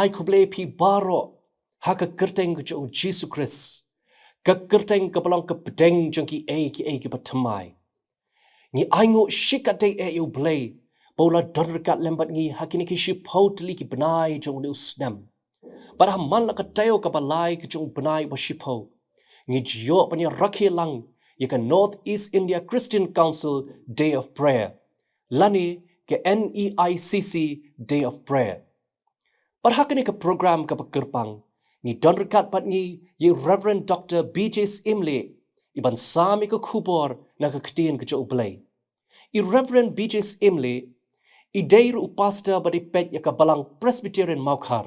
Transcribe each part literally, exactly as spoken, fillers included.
ai khublei phi baroh ha ka kyrteng ka jong u Jisu Khrist, ka kyrteng kaba long ka pdeng jong kiei kiei kiba thymmai. Ngi ainguh shikatdei eh ïa u Blei ba u la don ryngkat lem bad ngi ha kine ki shiphew tylli ki bnai jong une u snem. Bad ha man la ka taïew kaba lai ka jong u bnai uba shiphew, ngi ju ïoh ban ïa rakhe lang ïa ka North East India Christian Council Day of Prayer, lane ka N E I C C Day of Prayer. Bad ha kane ka program kaba kyrpang, ngi don ryngkat bad ngi ïa i Reverend Doctor B J Syiemlieh, i ban sam ïa ka khubor na ka ktien ka jong u Blei. I Reverend B J Syiemlieh i dei ruh u pastor bad i peit ïa ka Balang Presbyterian Mawkhar.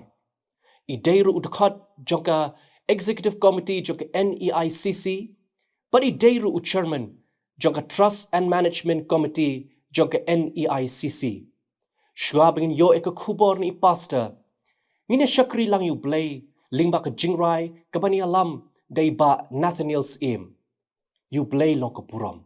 I dei ruh u dkhot jong ka Executive Committee jong ka N E I C C, bad i dei ruh u chairman jong ka Trust and Management Committee jong ka N E I C C. Shuwa ba ngin ïoh ïa ka khubor na i pastor, ngin ïa shakri lang ïa u Blei lyngba ka jingrwai kaban ïalam da i Bah Nathaniel Syiem. Ïa u Blei long ka burom.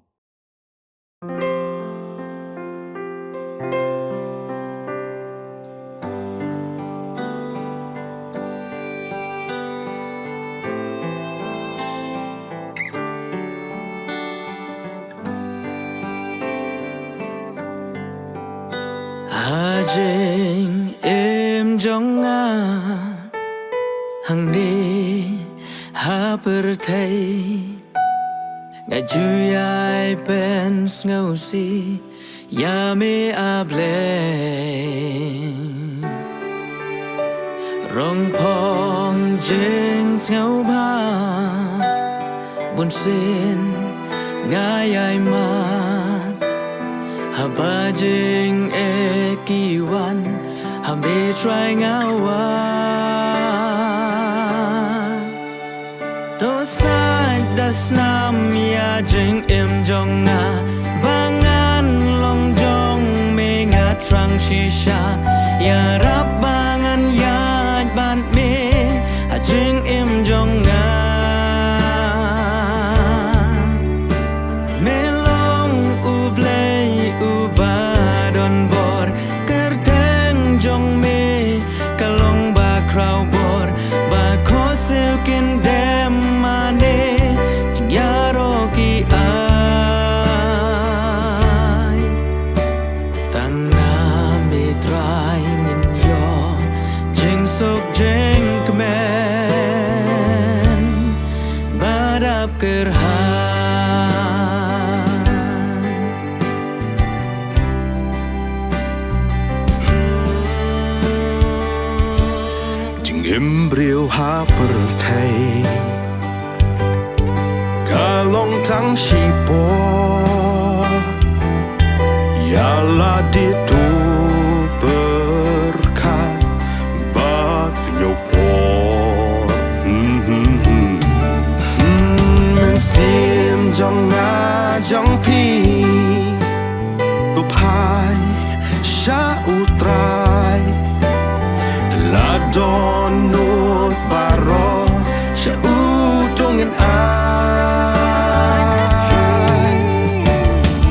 Ha jingim jong nga hangne ha pyrthei, nga ju ïai pynsngewsih ïa me, A Blei. Rong phong jingsngewbha bunsien nga ïai mad, haba jingeh ki wan, ha me Trai nga wan. To sait da snam ïa jingim jong nga, ba ngan long jong me, nga thrang shisha ïarap ba ngan ïaid bad me ha jingim jong nga. Me long U Blei uba don bor, kyrteng jong me ka long ba khraw bor, ba khohsiew kin dem mane jingïaroh ki ai. Tang na me Trai ngin ïoh jingsuk jingkmen ba dap kyrhai. Jingim briew ha pyrthei ka long tang shipor, ïa lade to pyrkhat bad ñiew por. Hmm, hmm, hmm. Hmm, mynsiem jong nga jong phi, to phai sha U Trai. La don nud baroh sha u to ngin ai.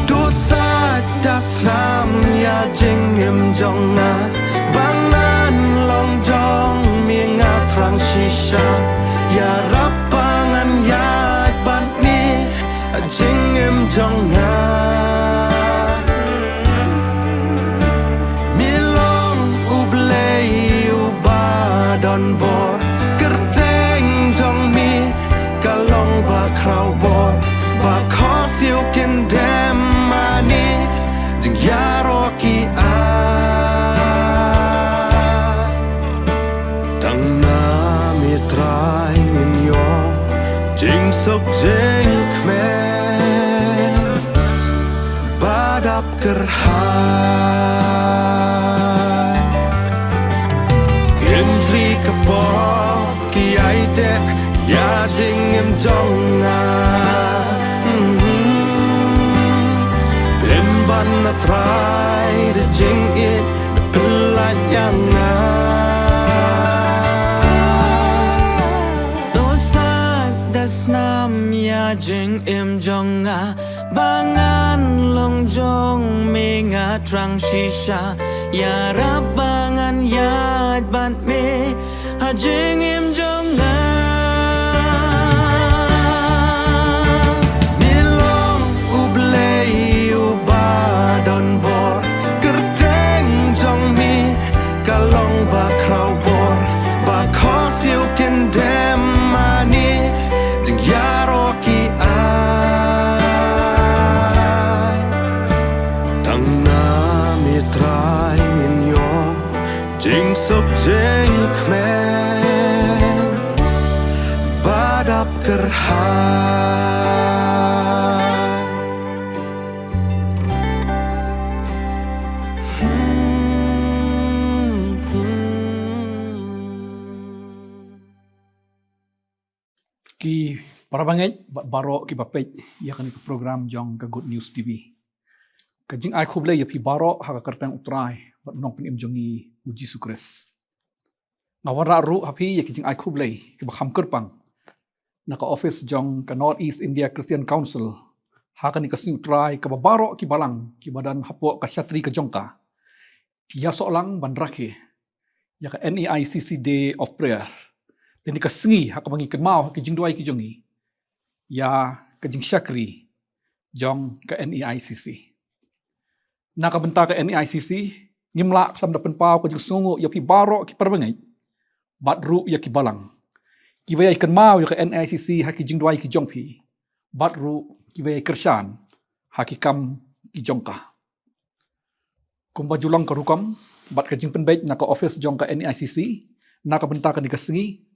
To sait da snam ïa jingim jong nga, ba ngan long jong me, nga thrang shisha ïarap ba ngan ïaid bad me ha jingim jong nga. Me long U Blei uba don bor, kyrteng jong me ka long ba khraw bor, ba khohsiew kin dem mane jingïaroh ki ai. Tang na me Trai ngin ïoh jingsuk jingkmen ba dap kyrhai. Ngin trei ka pop ki ai te ïa jingim jong nga. Hmm. Pynban na Trai da jingïeit, pynlait ïa nga. To sait da snam ïa jingim jong nga, ba ngan long jong me, nga thrang shisha ïarap ba ngan Ïaid bad me ha jingim jong nga. Me long U Blei uba don bor, kyrteng jong me ka long ba khraw bor, ba khohsiew kyndem mane jingïaroh ki ai. Tang na me Trai ngin ïoh jingsuk jingkmen ba dap kyrhai. Ki para bangeit bad baroh kiba peit ïa kane ka program jong ka Good News T V. Ka jingai khublei ïa phi baroh ha ka kyrteng U Trai bad U Nongpynim jong ngi U Jisu Khrist. Nga wanrah ruh ha phi ïa ki jingai khublei kiba kham kyrpang na ka office jong ka North East India Christian Council ha kane ka sngi U Trai, kaba baroh ki balang kiba don hapoh ka shatri ka jong ka ki ïasoh lang ban rakhe ïa ka N E I C C Day of Prayer, lane ka sngi ha kaba ngi kynmaw ha ki jingduwai ki jong ngi ïa ka jingshakri jong ka N E I C C. Na ka bynta ka N E I C C, ngim lah khlem da pynpaw ka jingsngewnguh ïa phi baroh ki para bangeit bad ruh ïa ki balang kiba ïai kynmaw ïa ka N E I C C ha ki jingduwai ki jong phi, bad ruh kiba ïai kyrshan ha ki kam ki jong ka. Kumba ju long ka rukom bad ka jingpynbeit na ka office jong ka N E I C C na ka bynta kane ka sngi,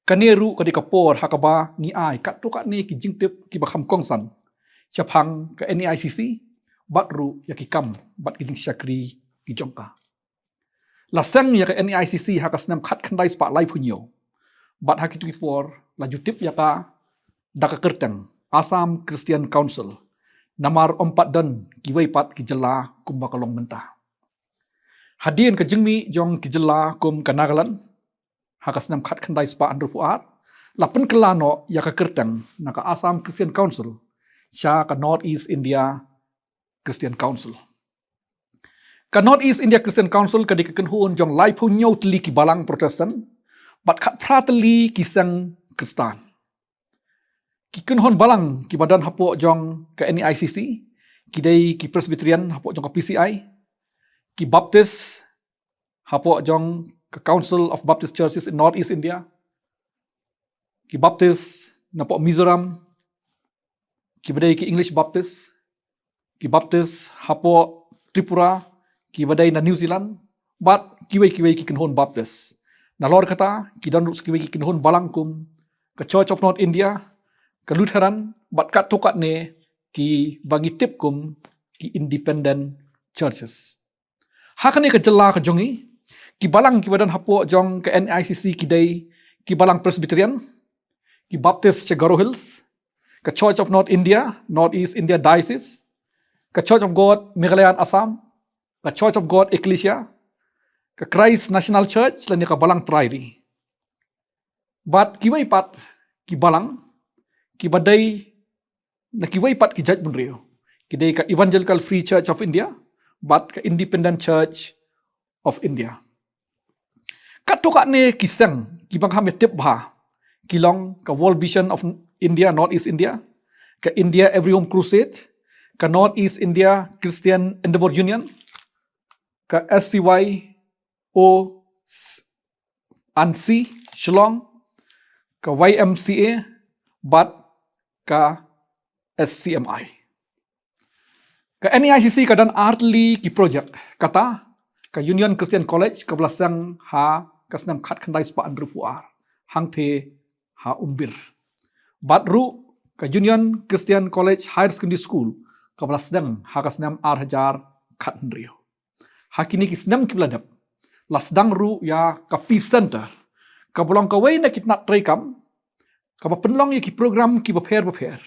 kane ruh ka dei ka por ha kaba ngi ai katto katne ki jingtip kiba kham kongsan shaphang ka N E I C C bad ruh ïa ki kam bad ki jingshakri ki jong ka. La seng ïa ka N E I C C ha ka snem khatkhyndai spah laiphew hynñiew, bad ha kito ki por la ju tip ïa ka da ka kyrteng Assam Christian Council, namar ym pat don kiwei pat ki jylla kumba ka long mynta. Hadien ka jingmih jong ki jylla kum ka Nagaland ha ka snem khatkhyndai spah hynriewphew ar, la pynkylla noh ïa ka kyrteng na ka Assam Christian Council sha ka North East India Christian Council. Ka North East India Christian Council ka dei ka kynhun jong laiphew hynñiew tylli ki balang Protestant bad khatphra tylli ki seng Khristan. Ki kynhun balang kiba don hapoh jong ka N E I C C ki dei ki Presbyterian hapoh jong ka P C I, ki Baptist hapoh jong ka Council of Baptist Churches in North East India, ki Baptist napoh Mizoram, kiba dei ki English Baptist, ki Baptist hapoh Tripura, kiba dei na New Zealand, bad kiwei kiwei ki kynhun Baptist. Nalor kata, ki don ruh kiwei ki kynhun balang kum ka Church of North India, ka Lutheran, bad katto katne kiba ngi tip kum ki independent churches. Ha kane ka jylla ka jong ngi, ki balang kiba don hapoh jong ka N E I C C ki dei ki balang Presbyterian, ki Baptist sha Garo Hills, ka Church of North India, North East India Diocese, ka Church of God Meghalaya and Assam, ka Church of God Ecclesia, ka Christ National Church lane ka Balang Trai Ri. Bad kiwei pat ki balang kiba dei na kiwei pat ki jaitbynriew, ki dei ka Evangelical Free Church of India bad ka Independent Church of India. Katto katne ki seng kiba nga kham ïatip bha ki long ka World Vision of India, North East India, ka India Every Home Crusade, ka North East India Christian Endeavour Union, ka S C Y O and C Shillong, ka Y M C A bad ka S C M I. Ka N E I C C ka don artylli ki project, kata ka Union Christian College kaba la seng ha ka snem khatkhyndai spah hynriewphew ar hangtei ha Umbir, bad ruh ka Union Christian College Higher Secondary School kaba la sdang ha ka snem ar hajar khathynriew. Ha kine ki snem kiba la dep, la sdang ruh ïa ka Peace Center, kaba long kawei na ki tnat treikam kaba pynlong ïa ki program kiba pher bapher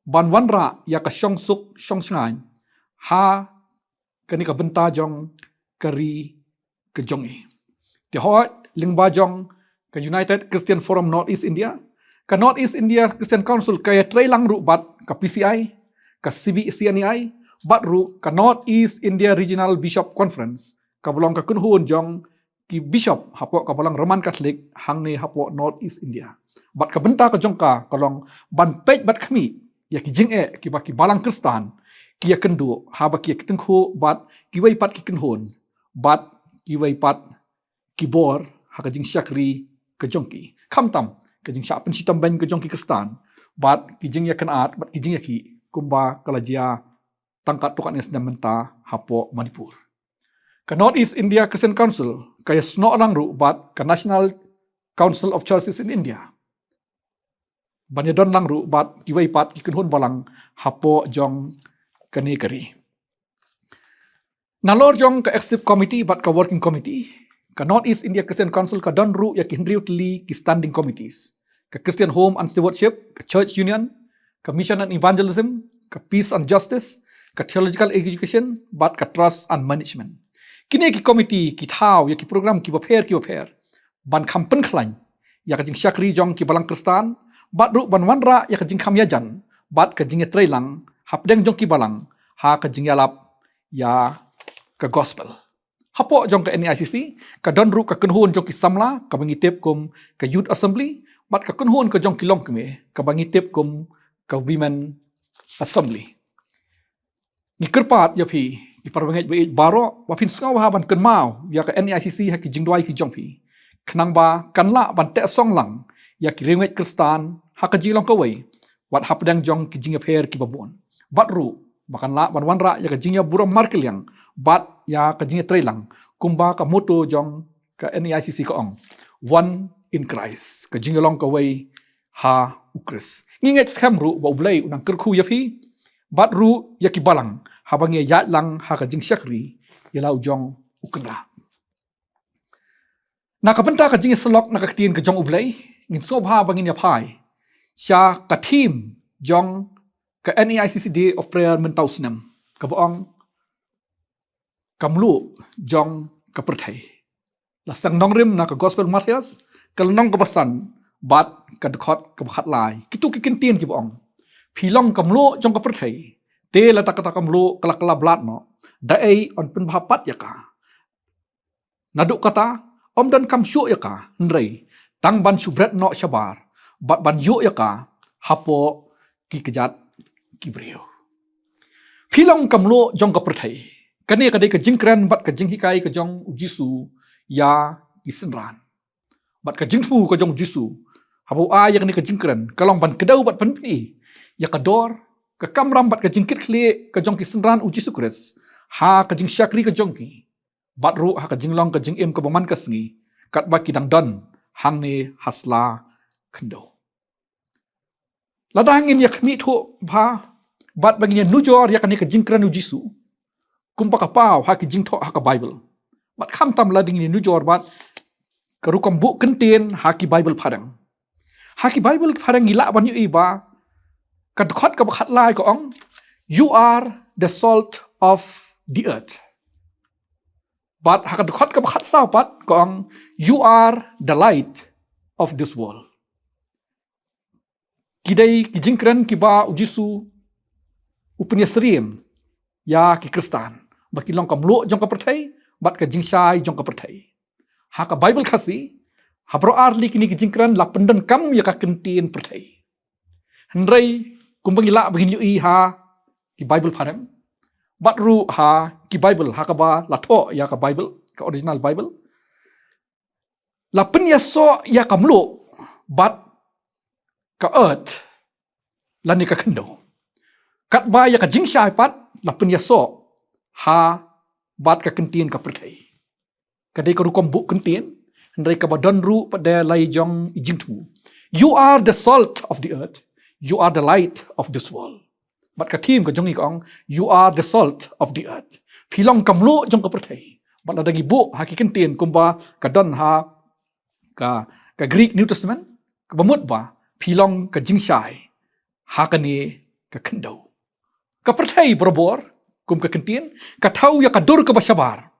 ban wanrah ïa ka shongsuk shongshngaiñ ha kane ka bynta jong ka ri ka jong ngi. Te hooid, lyngba jong ka United Christian Forum North East India, ka North East India Christian Council ka ïatrei lang ruh bad ka P C I, ka C B C N E I, bad ruh ka North East India Regional Bishop Conference, kaba long ka kynhun jong ki bishop hapoh ka balang Roman Catholic hangne hapoh North East India. Bad ka bynta ka jong ka ka long ban peit bad khmih ïa ki jingeh kiba ki balang Khristan ki ïakynduh haba ki ïatyngkhuh bad kiwei pat ki kynhun bad kiwei pat ki bor ha ka jingshakri ka jong ki. Khamtam ka jingshah pynshitom beiñ ka jong ki Khristan bad ki jingïakynad bad ki jingïakhih kumba ka la jia tang katto katne snem mynta hapoh Manipur. Ka North East India Christian Council ka ïasnoh lang ruh bad ka National Council of Churches in India ban ïadon lang ruh bad kiwei pat ki kynhun balang hapoh jong kane ka ri. Nalor jong ka Executive Committee bad ka Working Committee, ka North East India Christian Council ka don ruh ïa ki hynriew tylli ki Standing Committees: ka Christian Home and Stewardship, ka Church Union, ka Mission and Evangelism, ka Peace and Justice, ka Theological Education bad ka Trust and Management. Kine ki committee ki thaw ïa ki program kiba pher kiba pher ban kham pynkhlaiñ ïa ka jingshakri jong ki balang Khristan bad ruh ban wanrah ïa ka jingkham ïajan bad ka jingïatreilang hapdeng jong ki balang ha ka jingïalap ïa ka gospel. Hapoh jong ka N E I C C ka don ruh ka kynhun jong ki samla kaba ngi tip kum ka Youth Assembly bad ka kynhun ka jong ki longkmie kaba ngi tip kum ka Women Assembly. Ngi kyrpad ïa phi ki parabangeit ba ïeit baroh ba phin sngewbha ban kynmaw ïa ka N E I C C ha ki jingduwai ki jong phi, khnang ba kan lah ban teh song lang ïa ki riewngeit Khristan ha ka jinglong kawei wat hapdeng jong ki jingïapher kiba bun, bad ruh ba kan lah ban wanrah ïa ka jingïaburom markylliang bad ïa ka jingïatreilang kumba ka motto jong ka N E I C C ka ong: One in Christ, ka jingïalong kawei ha U Khrist. Ngi ngeit skhem ruh ba U Blei un nang kyrkhu ïa phi bad ruh ïa ki balang haba ngi ïaid lang ha ka jingshakri ïa la u jong U Kynrad. Na ka bynta ka jingïasyllok na ka ktien ka jong U Blei, ngin sngewbha ba ngin ïaphai sha ka theme jong ka N E I C C Day of Prayer mynta u snem, kaba ong: Ka mluh jong ka pyrthei. La sdang nongrim na ka Gospel Mathaios, ka lynnong kaba san bad ka dkhot kaba khatlai. Kito ki kyntien kiba ong: Phi long ka mluh jong ka pyrthei. Te lada kata ka mluh ka la kylla blad noh, da ei yn pynbha pat ïa ka? Naduh kata ym donkam shuh ïa ka, hynrei tang ban shu bret noh shabar bad ban ïuh ïa ka hapoh ki kjat ki briew. Phi long ka mluh jong ka pyrthei. Kane ka dei ka jingkren bad ka jinghikai ka jong U Jisu ïa ki synran. Bad ka jingthmu ka jong U Jisu haba u ai ïa kane ka jingkren ka long ban kdew bad pynplie ïa ka dor, ka kamram bad ka jingkitkhlieh ka jong ki synran U Jisu Khrist ha ka jingshakri ka jong ki, bad ruh ha ka jinglong ka jingim kaba man ka sngi katba ki dang don hangne ha sla khyndew. Lada ngin ïa khmih thuh bha bad ba ngin ïa nujor ïa kane ka jingkren U Jisu kumba ka paw ha ki jingthoh ha ka Baibl, bad khamtam lada ngin ïa nujor bad ka rukom buh kyntien ha ki Baibl phareng. Ha ki Baibl phareng ngi lah ban ïohi ba ka dkhot kaba khatlai ka ong: You are the salt of the earth. Bad ha ka dkhot kaba khatsaw pat ka ong: You are the light of this world. Ki dei ki jingkren kiba U Jisu u pynïasyriem ïa ki Khristan ba ki long ka mluh jong ka pyrthei bad ka jingshai jong ka pyrthei. Ha ka Baibl Khasi, ha baroh ar tylli kine ki jingkren la pyndonkam ïa ka kyntien pyrthei. Hynrei kumba ngi lah ba ngin ïohi ha ki Baibl phareng bad ruh ha ki Baibl ha kaba la thoh ïa ka Baibl, ka original Baibl, la pynïasoh ïa ka mluh bad ka earth lane ka khyndew. Katba ïa ka jingshai pat la pynïasoh ha bad ka kyntien ka pyrthei. Ka dei ka rukom buh kyntien, hynrei kaba don ruh pat da la i jong i jingthmu. You are the salt of the earth. You are the light of this world. Bad ka theme ka jong ngi ka ong: You are the salt of the earth. Phi long ka mluh jong ka pyrthei. Bad lada ngi buh ha ki kyntien kumba ka don ha ka, ka Greek New Testament, kaba mut ba phi long ka jingshai ha kane ka khyndew. Ka pyrthei barabor, kum ka kyntien, ka thew ïa ka dur kaba shabar,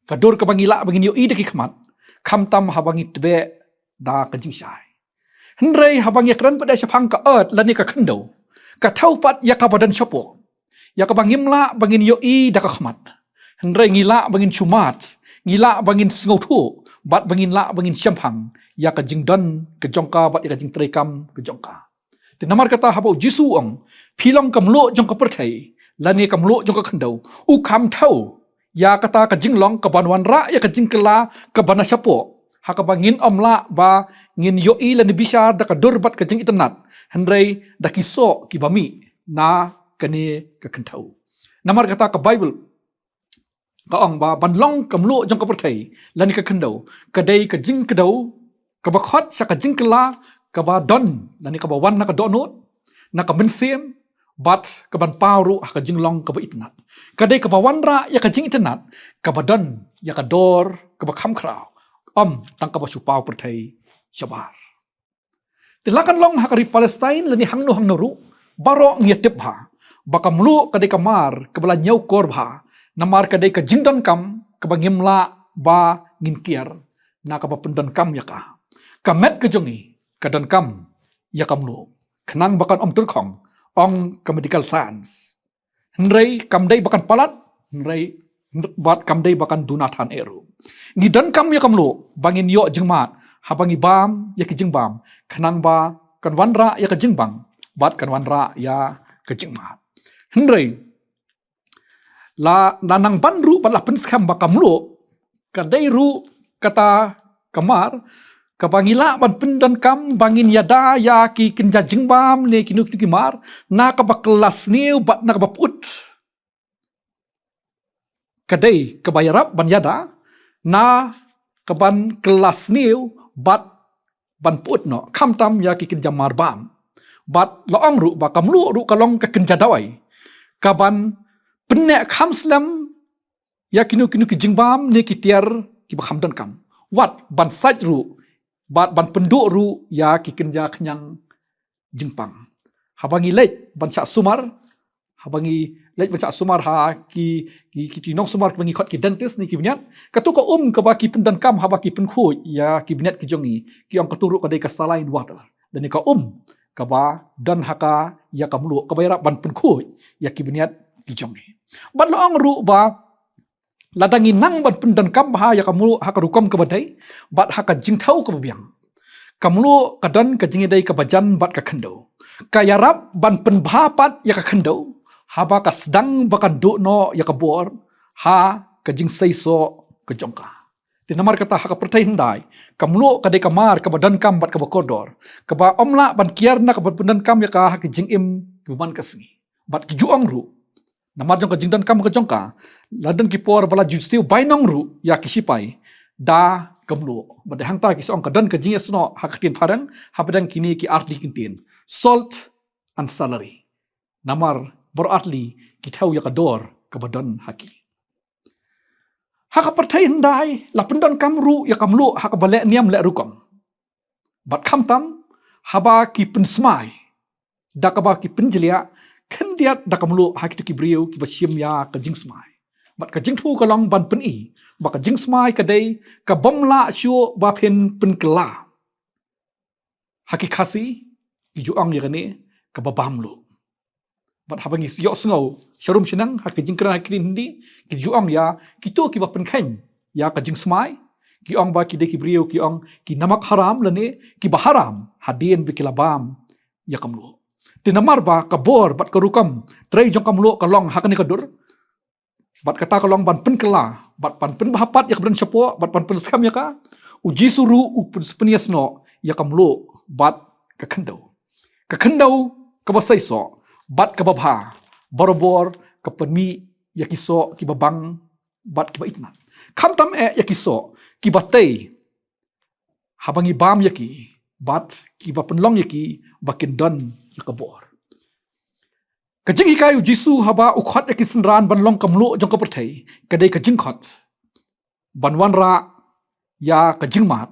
ka dur kaba ngi lah ba ngin ïohi da ki khmat, khamtam haba ngi tbeh da ka jingshai. Hynrei haba ngi kren pat da shaphang ka earth lane ka khyndew, ka thew pat ïa kaba don shapoh, ïa kaba ngim lah ba ngin ïohi da ka khmat, hynrei ngi lah ba ngin shu mad ngi lah ba ngin sngewthuh bad ba ngin lah ba ngin shemphang ïa ka jingdon ka jong ka bad ïa ka jingtrei kam ka jong ka. Te namar kata haba u Jisu u ong, "Phi long ka mluh jong ka pyrthei lane ka mluh jong ka khyndew," u kham thew ïa kata ka jinglong kaban wanrah ïa ka jingkylla kaba na shapoh, ha kaba ngin ym lah ba ngin ïohi lane bishar da ka dur bad ka jingitynnad, hynrei da ki soh kiba mih na kane ka khyndew. Namar kata ka Baibl ka ong ba ban long ka mluh jong ka pyrthei lane ka khyndew ka dei ka jingkdew kaba khot sha ka jingkylla kaba don lane kaba wan na ka dohnud, na ka mynsiem, bad kaban paw ruh ha ka jinglong kaba itynnad. Ka dei kaba wanrah ïa ka jingitynnad kaba don ïa ka dor kaba kham khraw, ym tang kaba shu paw pyrthei shabar. Te la kan long ha ka ri Palestine lane hangno hangno ruh, baroh ngi ïa tip bha ba ka mluh ka dei ka mar kaba la ñiewkor bha, namar ka dei ka jingdonkam kaba ngim lah ba ngin kiar na kaba pyndonkam ïa ka. Ka met ka jong ngi ka donkam ïa ka mluh khnang ba kan ym tyrkhong, ong ka medical science. Hynrei kam dei ba kan palat, hynrei bad kam dei ba kan duna than eh ruh. Ngi donkam ïa ka mluh ba ngin ïoh jingmad haba ngi bam ïa ki jingbam, khnang ba kan wanrah ïa ka jingbang bad kan wanrah ïa ka jingmad. Hynrei la, la nang ban ruh bad la pynskhem ba ka mluh ka dei ruh kata ka mar kaba ngi lah ban pyndonkam ba ngin ïada ïa ki kynja jingbam ne kino kino ki mar na kaba kylla sniew bad na kaba pyut. Ka dei kaba ïarap ban ïada na kaban kylla sniew bad ban pyut noh, khamtam ïa ki kynja mar bam. Bad la ong ruh ba ka mluh ruh ka long ka kynja dawai kaban pynneh kham slem ïa kino kino ki jingbam ne ki tiar kiba kham donkam, wat ban sait ruh bad ban pynduh ruh ïa ki kynja khñiang jingpang. Haba ngi leit ban shah sumar, haba ngi leit ban shah sumar ha ki, ki, ki, ki nongsumar kiba ngi khot ki dentist ne ki bniat, kato ka um kaba ki pyndonkam haba ki pynkhuid ïa ki bniat ki jong ngi, ki ong kato ruh ka dei ka saline water. Lane ka um kaba don ha ka ïa ka mluh kaba ïarap ban pynkhuid ïa ki bniat ki jong ngi. Bad la ong ruh ba lada ngi nang ban pyndonkam bha ïa ka mluh ha ka rukom kaba dei bad ha ka jingthew kaba biang, ka mluh ka don ka jingïadei kaba jan bad ka khyndew. Ka ïarap ban pynbha pat ïa ka khyndew haba ka sdang ba kan duh noh ïa ka bor ha ka jingseisoh ka jong ka. Te namar kata ha ka pyrthei hyndai, ka mluh ka dei ka mar kaba donkam bad kaba kordor, kaba ym lah ban kiar na kaba pyndonkam ïa ka ha ki jingim kiba man ka sngi. Bad ki ju ong ruh, namar jong ka jingdonkam ka jong ka, la don ki por ba la ju siew bainong ruh ïa ki sipai da ka mluh. Bad hangta ki sa ong ka don ka jingïasnoh ha ka ktien phareng hapdeng kine ki artylli ki ktien, salt and celery. Namar baroh artylli ki thew ïa ka dor kaba don ha ki. Ha ka pyrthei hyndai la pyndonkam ruh ïa ka mluh ha kaba leh niam leh rukom. Bad khamtam haba ki pynsmai da kaba ki pynjliah khyndiat da ka mluh ha kito ki briew kiba shim ïa ka jingsmai. Bad ka jingthmu ka long ban pyni ba ka jingsmai ka dei kaba ym lah shuh ba phin pynkylla. Ha ki Khasi ki ju ong ïa kane kaba bam luh. Bad haba ngi ïohsngew sharum shaneng ha ki jingkren ha ki ktien Hindi, ki ju ong ïa kito kiba pynkheiñ ïa ka jingsmai, ki ong ba ki dei ki briew, ki ong ki namak haram lane kiba haram hadien ba ki la bam ïa ka mluh. Te namar ba ka bor bad ka rukom trei jong ka mluh ka long ha kane ka dur, bad kata ka long ban pynkylla bad ban pynbha pat ïa kaba don shapoh bad ban pynskhem ïa ka, u Jisu ruh u pyn, pynïasnoh ïa ka mluh bad ka khyndew. Ka khyndew kaba seisoh bad kaba bha barabor ka pynmih ïa ki soh kiba bang bad kiba itynnad, khamtam eh ïa ki soh kiba tei haba ngi bam ïa ki bad kiba pynlong ïa ki ba kin don ïa ka bor. Ka jinghikai u Jisu haba u khot ïa ki synran ban long ka mluh jong ka pyrthei ka dei ka jingkhot ban wanrah ïa ka jingmad,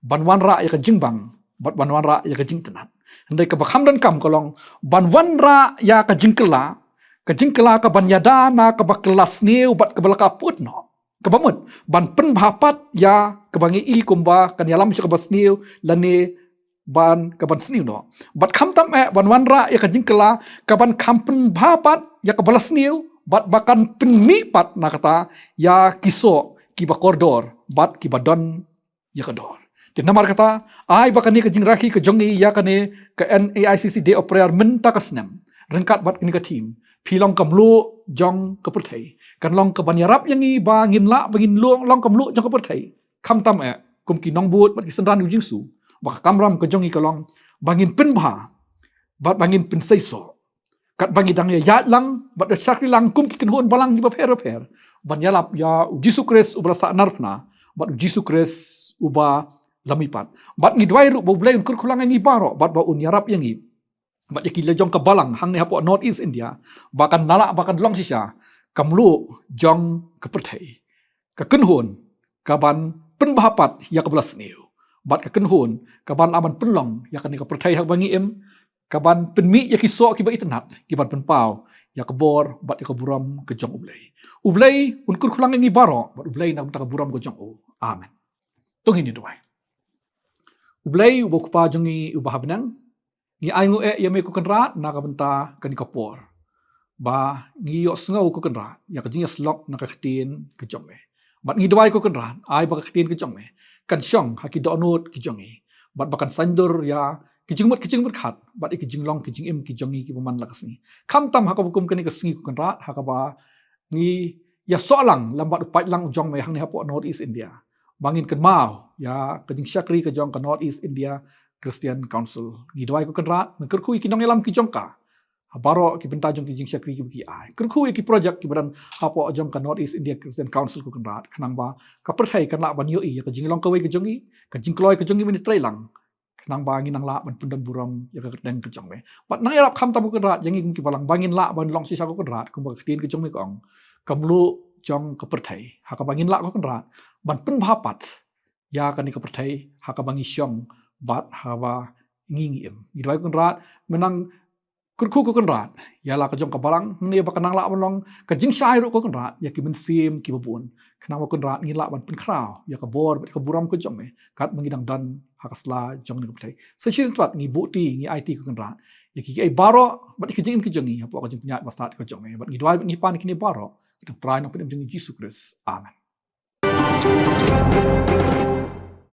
ban wanrah ïa ka jingbang bad ban wanrah ïa ka jingitynnad. Hynrei kaba kham donkam ka long ban wanrah ïa ka jingkylla, ka jingkylla kaban ïada na kaba kylla sniew bad kaba la ka pyut noh. Kaba mut ban pynbha pat ïa kaba ngi i kumba kan ïalam sha kaba sniew lane ban, kaban sniew noh. Bad khamtam eh ban wanrah ïa ka jingkylla kaban kham pynbha pat ïa kaba la sniew bad ba kan pynmih pat na kata ïa ki soh kiba kordor bad kiba don ïa ka dor. Te namar kata, ai ba kane ka jingrakhe ka jong ngi ïa kane ka NEICC Day of Prayer mynta ka snem, ryngkat bad kane ka theme, phi long ka mluh jong ka pyrthei, kan long kaban ïarap ïa ngi ba ngin lah ba ngin long, long ka mluh jong ka pyrthei. Khamtam eh kum ki nongbud bad ki synran U Jisu, ba ka kamram ka jong ngi ka long ba ngin pynbha bad ba ngin pynseisoh, katba ngi dang ïaid lang bad ïa shakri lang kum ki kynhun balang kiba pher bapher, ban ïalap ïa U Jisu Khrist uba la sahnarphna bad U Jisu Khrist uba la mihpat. Bad ngi duwai ruh ba U Blei un kyrkhu lang ïa ngi baroh bad ba un ïarap ïa ngi bad ïa ki la jong ka balang hangne hapoh North East India, ba kan lah ba kan long shisha ka mluh jong ka pyrthei, ka kynhun kaban pynbha pat ïa kaba la sniew, bad ka kynhun kaban lah ban pynlong ïa kane ka pyrthei ha kaba ngi im, kaban pynmih ïa ki soh kiba itynnad, kiban pynpaw ïa ka bor bad ïa ka burom ka jong U Blei. U Blei un kyrkhu lang ïa ngi baroh bad U Blei na ka bynta ka burom ka jong u. Amen. To ngin ïa duwai. U Blei uba U Kpa jong ngi uba ha bneng, ngi ainguh eh ïa me ko Kynrad na ka bynta kane ka por ba ngi ïohsngew ko Kynrad ïa ka jingïasyllok na ka ktien ka jong me. Bad ngi duwai ko Kynrad, ai ba ka ktien ka jong me kan shong ha ki dohnud ki jong ngi, bad ba kan saiñdur ïa ki jingmut ki jingmut khat bad ïa ki jinglong ki jingim ki jong ngi kiba man la ka sngi. Khamtam ha kaba kum kane ka sngi ko Kynrad, ha kaba ngi ïasoh lang lem bad u paidlang u jong me hangne hapoh North East India, ba ngin kynmaw ïa ka jingshakri ka jong ka North East India Christian Council. Ngi duwai ko Kynrad, men kyrkhu ïa ki nongïalam ki jong ka ha baroh ki bynta jong ki jingshakri kiba ki ai. Kyrkhu ïa ki project kiba don hapoh jong ka North East India Christian Council ko Kynrad, khnang ba ka pyrthei kan lah ban ïohi ïa ka jinglong kawei ka jong ngi, ka jingkloi ka jong ngi mynta trei lang, khnang ba ngin nang lah ban pyndon burom ïa ka kyrteng ka jong me. Bad nang ïarap khamtam ko Kynrad ïa ngi kum ki balang ba ngin lah ban long shisha ko Kynrad, kumba ka ktien ka jong me ka ong, ka mluh jong ka pyrthei, ha kaba ngin lah ko Kynrad ban pynbha pat ïa kane ka pyrthei ha kaba ngi shong bad ha kaba ngi ngi im. Ngi duwai ko Kynrad, men nang kyrkhu ko Kynrad ïa la ka jong ka balang hangne, ba kan nang lah ban long ka jingshai ruh ko Kynrad ïa ki mynsiem kiba bun, khnang ba ko Kynrad ngin lah ban pynkhraw ïa ka bor bad ka burom ka jong me katba ngi dang don ha ka sla jong kane ka pyrthei. Sa shisien pat ngi buhti, ngi aiti ko Kynrad ïa ki, ki ei baroh bad ïa ki jingim ki jong ngi hapoh ka jingpynïaid bastad ka jong me. Bad ngi duwai bad ngi pan ïa kine baroh ha ka kyrteng U Trai Nongpynim jong ngi U Jisu Khrist. Amen.